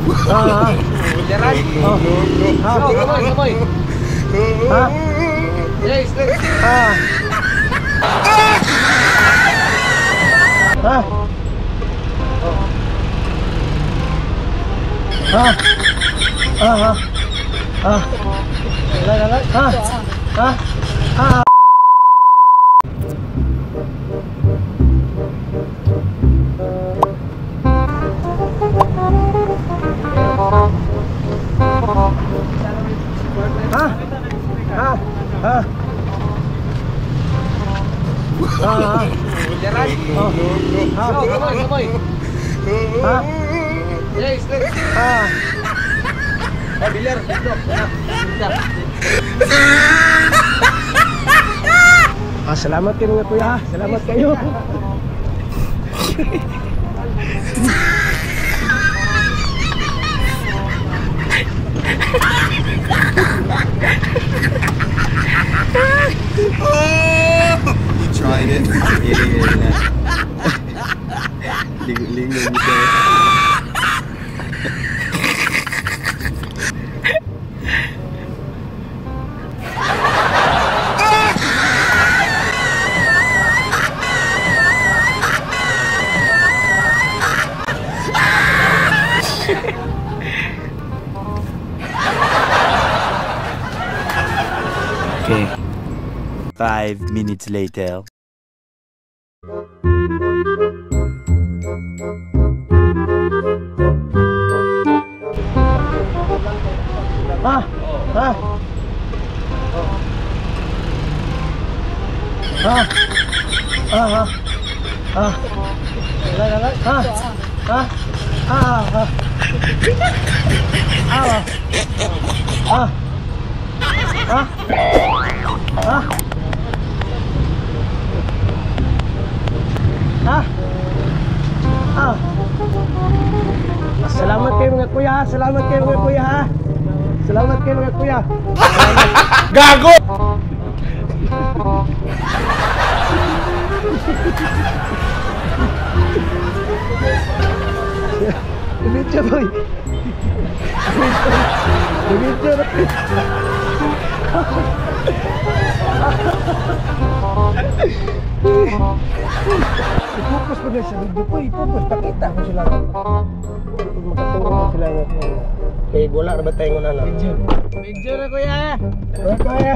Ah. Gerard. Oh. Ah. Go, sabay, sabay. Ha? Yes, let's. Ah. Ha? Ha? Ah. Ah. Ha? Ha? Ah. Ha? Ha? Ha? Ah. Gerard. Oh. Ha? Go, sabay, sabay. Ha? Yes, let's. Ah. Oh, bilyar. Dito. Bilyar. Ah, salamat kayo mga kuya. Salamat kayo. You tried it. Lingon siya. Okay. 5 minutes later. Ha? Ha? Ha? Ah. Ah. Ha? Ha? Ah. Ah. Ah. Ah. Ah. Ah. Ah. Ah. Salamat kayo mga kuya. Salamat kayo mga kuya ha. Salamat kayo mga kuya. Gago! Video boy. Video. I-focus mo na sa video ko. I-focus. Pakita ko sila. Makatulong ko sila. Kaya wala na ba tayo ng ano? Video na, kuya. Wala kuya.